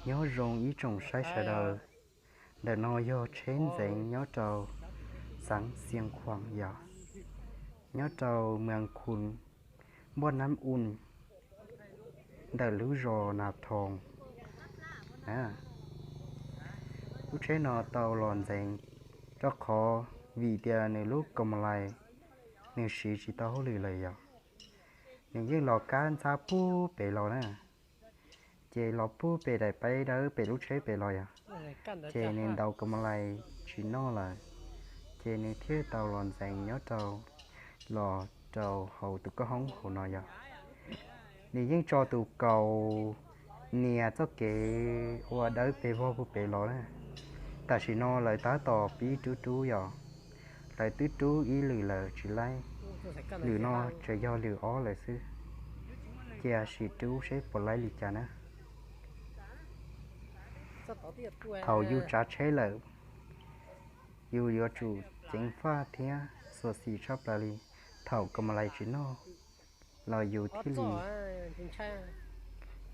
Nyob zoo ib tsoom saib sawv daws, ntawm no yog tsheb ntxeev nyob rau xeev Xiav Khuam yog, nyob rau Mas Khun, Npoj Nab Un, ntawm lub zos Nas Thoos. Lub tsheb no tau los ntxeev rau qhov vim tias nws lub kaus ma lais nws siv tsis tau hauj lwm lawm yog, nws yeej los kab ntxhab pub pem los na, ces los pub pem daim peb dawb pem lub tsheb pem los yog, ces nws ntaus kaus ma lais tsis noj lawm, ces nws thiaj tau los ntxeev nyob rau, los rau hauv tus koj hoob hauv no yog, nws yeej tso tus kaus nias txoj kev ua dawb pes vog pub pem los na. Tam sim no lawv tab tom pib rub rub yog, lawv twb rub ib lwm lawm tsis laib, lwm no tseem yog lwm ob lawm xwb, cia sim rub seb puas laib li cas na. Thaum yus tsav tsheb lawm, yus yuav tsum ceev faj thiab xyuam xim tshaj plaws li thaum kaus ma lais tsis noj los yus thiaj li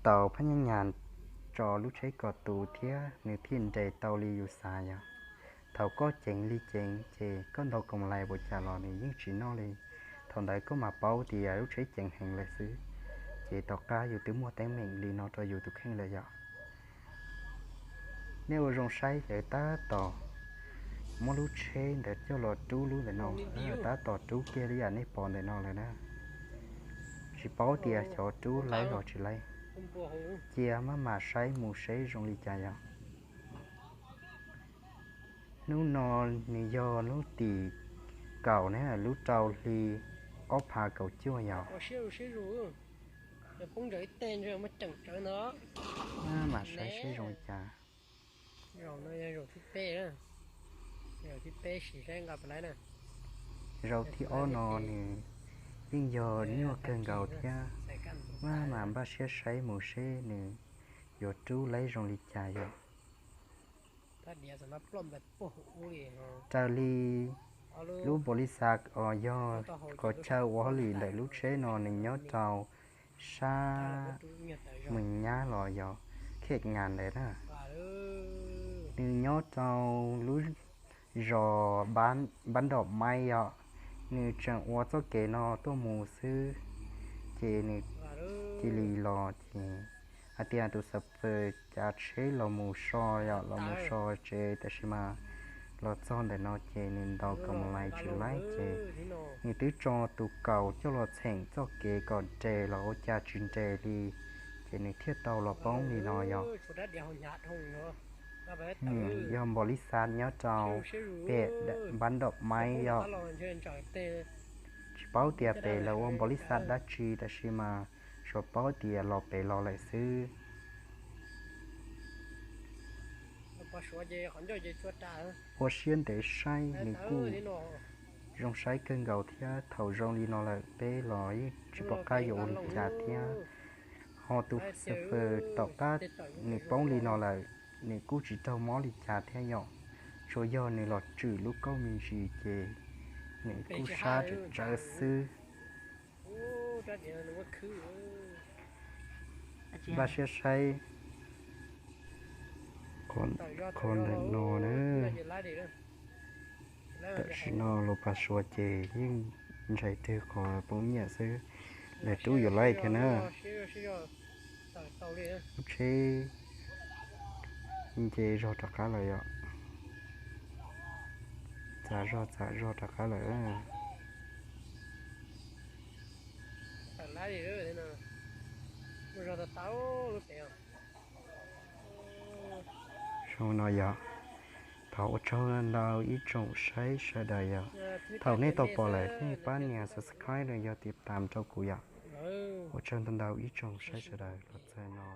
tau phab nyaj nyas tso lub tsheb kom tus thiab nws thiaj nres tau li yus xav yog. Thaum koj ceev li ceev ces koj ntaus kaus ma lais puas cas los nws yeej tsis noj li. Thaum ntawd koj mam paub tias lub tsheb ceev heev lawm xwb. Ces tom qab yus twb muaj teeb meem li no rau yus tus kheej lawm yog. Nej ua zoo saib, lawv tab tom muab lub tsheb ntawd coj los rub lub ntawm no, tab tom rub kiag li yam nej pom ntawm no lawm na. Tsis paub tias xyov rub laib los tsis laib, cia maj mam saib mus seb zoo li cas yog. Hnub no nws yog hnub tim kaum na, lub rau hli ob phav kaum cuaj yog. Maj mam saib seb zoo li cas. Zaum thib ob no nws yeej yog nyuaj kawg nkaus thiab, maj mam npaj siab saib mus seb nws yuav rub laib zoo li cas yog. Raws li lub npaum li xav os, yog qhov chaw ua hauj lwm ntawm lub tsheb no nws nyob rau sab Mws Nyab los yog Khej Ngas ntawd na. Nws nyob rau lub zos Npab Nrom Maib yog, nws tseem ua txoj kev no tuaj mus xwb, ces nws cia li los ces hais tias tus xav fawm cav tsheb los mus so, yog los mus so tsev, tab sis mas los txog ntawm no ces nws ntaus kaus mos lais tsis laib ces nws twb tso tus kaus coj los txheem txoj kev kom nres los ua cas tsis nres li, ces nws thiaj tau los poob li no yog. Yog npaum li xav nyob rau pem Npab Nrom Maib yog, tsis paub tias pem lawv ua npaum li xav dab tsi, tab sis mas tsuas paub tias los pem los lawm xwb. Ua siab ntev saib nws kuj zoo saib kawg nkaus thiab, thaum zoo li no lawm peb los yeej tsis pom qab yuav ua li cas thiab. Ho tus xav fawm tom qab nws poob li no lawm, nws kuj tsis raug mob li cas thiab yom, tsuas yog nws los tswm lub kauj me ntsis ces nws kuj sab tsawv tsawv xwb. Npaj siab saib qhov ntawm no na. Tam sim no los pas suav ces yeej ntshai twg qhov poob nyiaj xwb, lawv rub yuav laij thiab na. Lub tsheb nce zog rov qab lawm yom. Txav zog txav zog rov qab lawm. Zoo no yog. Thov ua tsaug ntau ib tsoom saib sawv daws yog. Thaum nej tau pom lawm nej pab nias subscribe los yog tiv tam rau kuv yom. Ua tsaug ntau ntau ib tsoom saib sawv daws los txog no.